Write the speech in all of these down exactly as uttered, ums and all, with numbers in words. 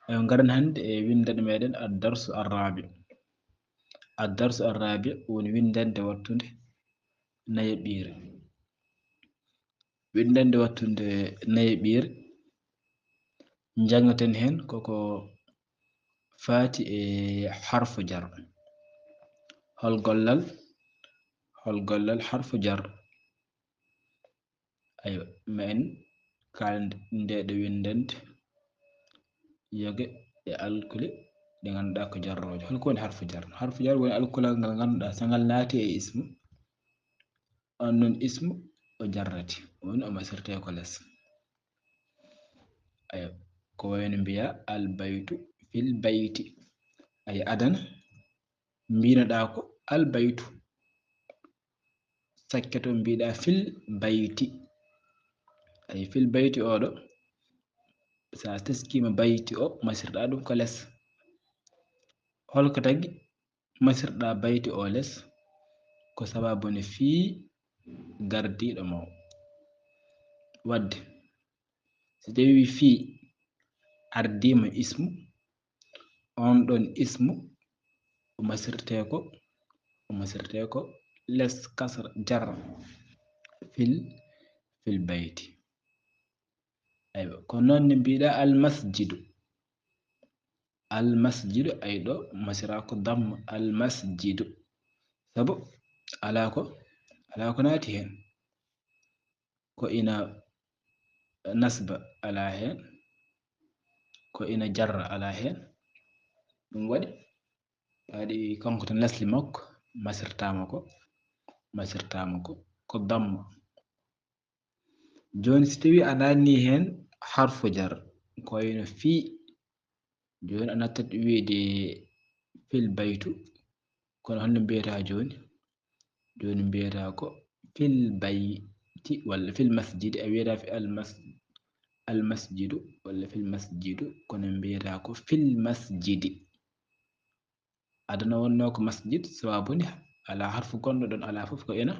Ayo, ngaren hannde e winndannde meɗen addarsu arrabi. Addarsu arrabi woni winndannde wattunde nayaɓiire. Winndannde wattunde nayaɓiire, njanngaten heen koko faati e harfu jar. Hol gollal, hol gollal harfu jar? Ayo, ma en kaalde nde ɗo winndannde yoge e alkule ɗe ngannduɗaa ko jarrooje. Hol ko woni harfu jar? Harfu jar woni alkulal ngal ngannduɗaa so ngal naati e ismu, on noon ismu o jarrati, woni o masirte ko les. Ayo, ko wayno mbiya albaytu fil bayti. Ayo, adana mbinoɗaa ko albaytu. Sakke to mbiɗa fil bayti. Ay fil bayti oɗo, sa teskima bayti o, masirɗa ɗum ko les. Holko tagi masirɗa bayti o les? Ko sababu ne fii gardiɗo mo. Wadde, so tawi fii ardima ismu, on ɗon ismu, o masirte ko, o masirte ko les kasra jarra fil, fil bayti. Aywa, ko noon ne mbiɗa almasjidu. Almasjidu, ay ɗo masira ko damma, almasjidu. Sabu ala ko, ala ko naati heen. Ko ina nasba ala heen, ko ina jarra ala heen. Ɗum waɗi, waɗi kanko tan lesli makko, masirtama ko, masirtama ko, ko damma. Jooni, si tawi a naatni heen harfu jar, ko wayno fii, jooni a nattat wiide fil baytu, kono honno mbiyata jooni? Jooni mbiyata ko fil bayti walla fil masjidi, a wiyata fi al mas-, al masjidu walla fil masjidu, kono mbiyata ko fil masjidi. Adana wonno ko masjid, sababu ni ala harfu gonɗo ɗon, ala fof ko ina,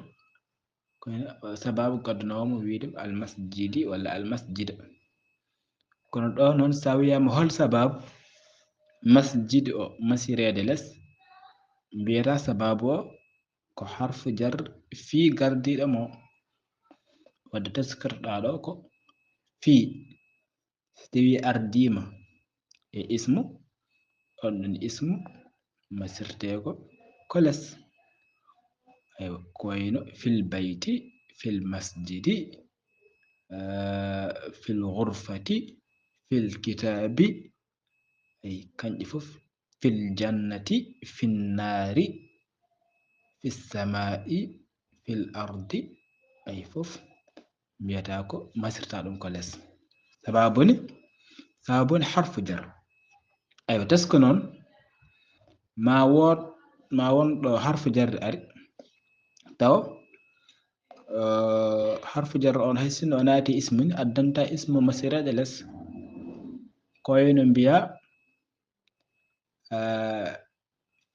ko ina, sababu gaddanoowo mo wiide al masjidi walla al masjida. Kono ɗo noon, sa wiyama hol sababu masjid o masireede les, mbiyata sababu o ko harfu jar fii gardiɗo mo. Wadde teskirɗa ɗo ko fii. So tawi ardima e ismu, on ɗon ismu masirte ko, ko les. Aywa, ko wayno fil bayti, fil masjidi, eh, fil ghurfati, fil kitabi, ay kanƴe fof, fil jannati, fin naari, fis samaa'i, fil ardi, ay fof mbiyata ko masirta ɗum ko les. Sababu ni, sababu ni harfu jar. Aywa, tesko noon, ma wood, ma won ɗo harfu jarri ari, taw, eh, harfu jarri on hay sinno o naati ismu ni, addanta ismu masirede les. Ko wayno mbiya, eh,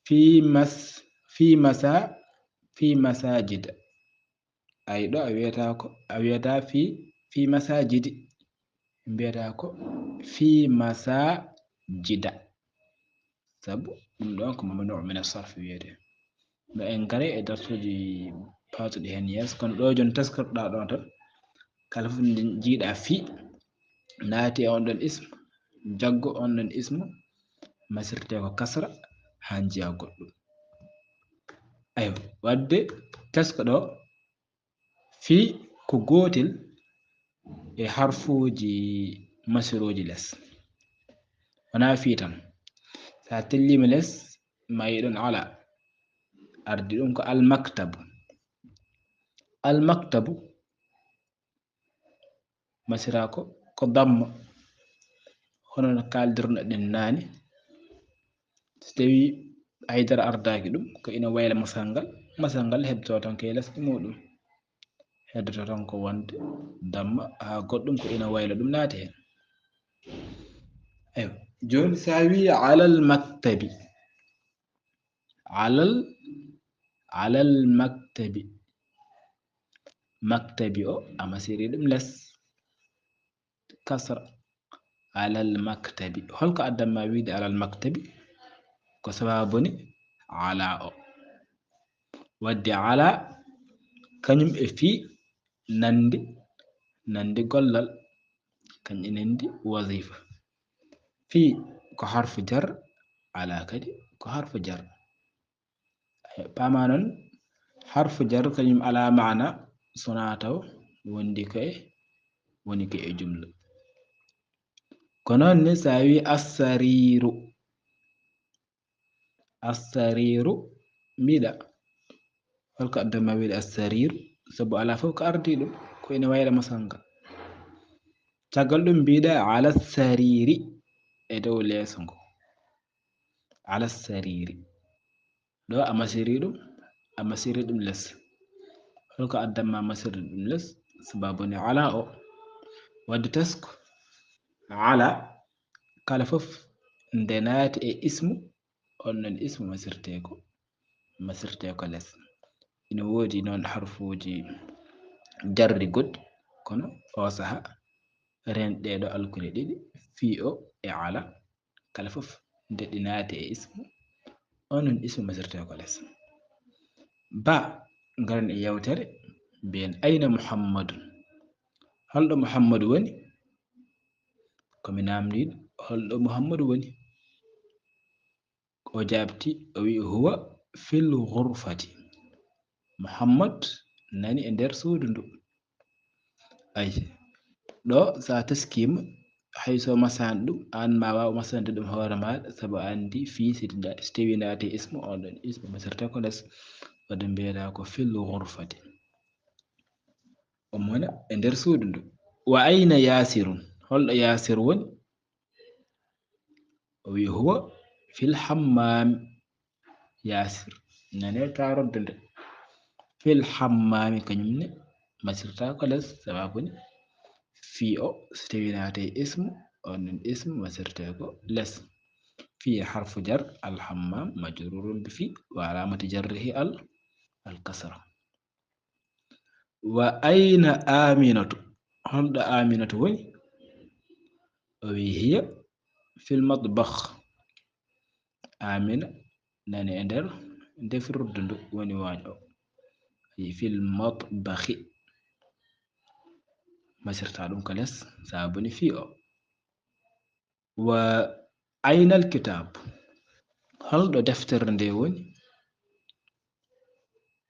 fi mas-, fi masa-, fi masajida. Ay ɗo a wiyata ko, a wiyata fi, fi masajidi. Mbiyata ko fi masajida. Sabu ɗum ɗon ko mamnu min as-sarf wiyete. Ma en ngare e darsuuji paatuɗi heen yeeso, kono ɗo jooni teskirɗa ɗo tan, kala fof nde jiiɗa fi, naati e on ɗon ism, jaggo on ɗon ismu, masirte ko kasra, haa njiya goɗɗum. Aywa, wadde tesko ɗo, fi ko gootel e harfuuji masirooji les. Wonaa fi tan. Sa tellima les, ma yiɗon ala. Ardi ɗum ko almaktabu. Almaktabu, masira ko, ko damma. Hono no kaaldirno ɗen naane. So tawi haydara ardaaki ɗum, ko ina wayla masal ngal, masal ngal heddoto tan ko e lesɗe muɗum. Heddoto tan ko wonde damma haa goɗɗum ko ina wayla ɗum naati heen. Eywa, jooni sa wi alal maktabi. Alal, alal maktabi. Maktabi o, a masiri ɗum les. Kasra. Alal maktabi. Hol ko addan ma wiide alal maktabi? Ko sababu ni ala o. Wadde ala kañum e fii nandi, nandi gollal, kañum e nandi wazifa. Fii ko harfu jar, ala kadi ko harfu jar. Pama noon, harfu jar kañum ala maana, sona taw wondi ko e, woni ko e jumla. Ko noon ne, so a wi assariiru, assariiru, mbiɗa, hol ko addan ma wiide assariiru? Sabu ala fof ko ardi ɗum, ko ina wayra masal ngal. Caggal ɗum mbiɗa ala sariiri, e dow leeso ngo. Ala sariiri. Ɗo a masiri ɗum, a masiri ɗum les. Hol ko addan ma masirde ɗum les? Sababu ni ala o. Wadde tasko, ala, kala fof nde naati e ismu, on noon ismu masirte ko, masirte ko les. Ina woodi noon harfuuji jarri goɗɗi, kono o saha renɗe ɗo alkule ɗiɗi, fii o e ala, kala fof nde ɗi naati e ismu, on noon ismu masirte ko les. Ba, ngaren e yewtere, mbiyen ayna Muhammadun? Holɗo Muhammadu woni? Ko mi namdiiɗo, holɗo Muhammadu woni? O jaabti, o wi, huwa fil ghurfati. Muhammad nani e nder suudu ndu. Ay, ɗo so a taskiima, hay so masani ɗum, aan ma waaw masande ɗum hoore maaɗa, sabu a anndi fii so ɗi nda-, so tawi naati ismu, on ɗon ismu masirta ko les, wadde mbiyeɗa ko fil ghurfati. Omo wona e nder suudu ndu. Wa ayna Yaasirun? Holɗo Yaasir woni? O wi, huwa fil hammam. Yaasir nane tarodde nde. Fil hammami kañum ne masirta ko les, sababu ni fii o so tawi naati e ismu, on ɗon ismu masirte ko les. Fii harfu jar, al hammam majrurun bi fii, wa alamati jarrihi al, al kasra. Wa ayna Aminatu? Holɗo Aminatu woni? O wi, hiya fil matbakh. Amina nani e nder defirdu ndu woni waañ o. Ay, fil matbakhi. Masirta ɗum ko les, sabu ni fii o. Wa aynal kitab? Holɗo deftere nde woni?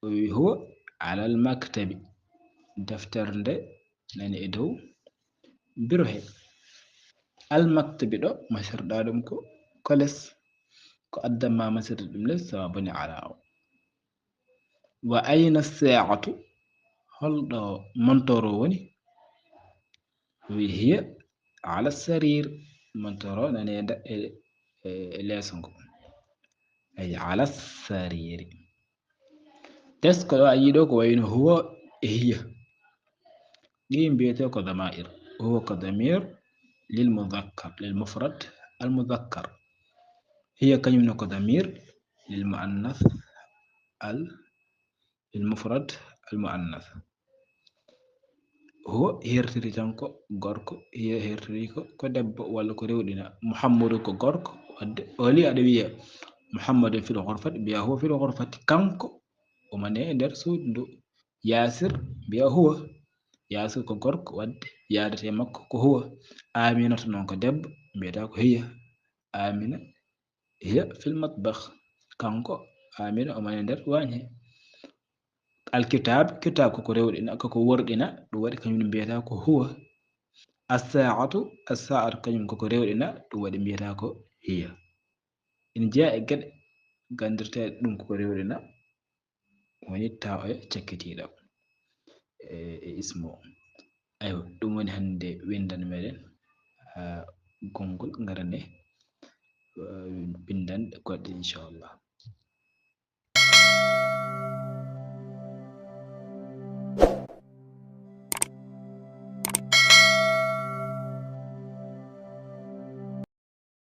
O wi, huwa alal maktabi. Deftere nde nani e dow biro he. Al maktabi ɗo, masirɗa ɗum ko, ko les. Ko addan ma masirde ɗum les, sababu ni ala o. Wa ayna saa'atu? Holɗo montoro woni? O wi, hiya ala sarir. Montoro nani e nda-, e, e, e leeso ngo. Ay, ala sariri. Tesko ɗo a yii ɗo ko wayno huwa e hiya. Ɗi mbiyete ko damair. Huwa ko damir lil mudakkar, lil mufrad al mudakkar. Hiya kañum ne ko damir lil muannas al, lil mufrad al muannas. Huwa hertiri tan ko gorko, hiya hertiri ko, ko debbo walla ko rewɗina. Muhammadu ko gorko, wadde o li aɗa wiya Muhammadun fil ghurfati, mbiya huwa fil ghurfati, kanko omo ne e nder suudu ndu. Yaasir, mbiya huwa. Yaasir ko gorko, wadde yaadata e makko ko huwa. Aminata noon ko debbo, mbiyata ko hiya. Amina, hiya fil matbakh. Kanko, Amina, omo e nder waañ he. Al kitab, kitab koko rewɗina, koko worɗina, ɗum waɗi kañum mbiyata ko huwa. As-saa'atu, as-saa'atu kañum koko rewɗina, ɗum waɗi mbiyata ko hiya. Ina jeyaa e geɗe ganndirteeɗe ɗum koko rewɗina, woni ta o e cakkitiiɗo e, e ismu o. Aywa, ɗum woni hannde winndannde meɗen, haa konngol ngarane, eh, winndannde goɗɗe, inchallah.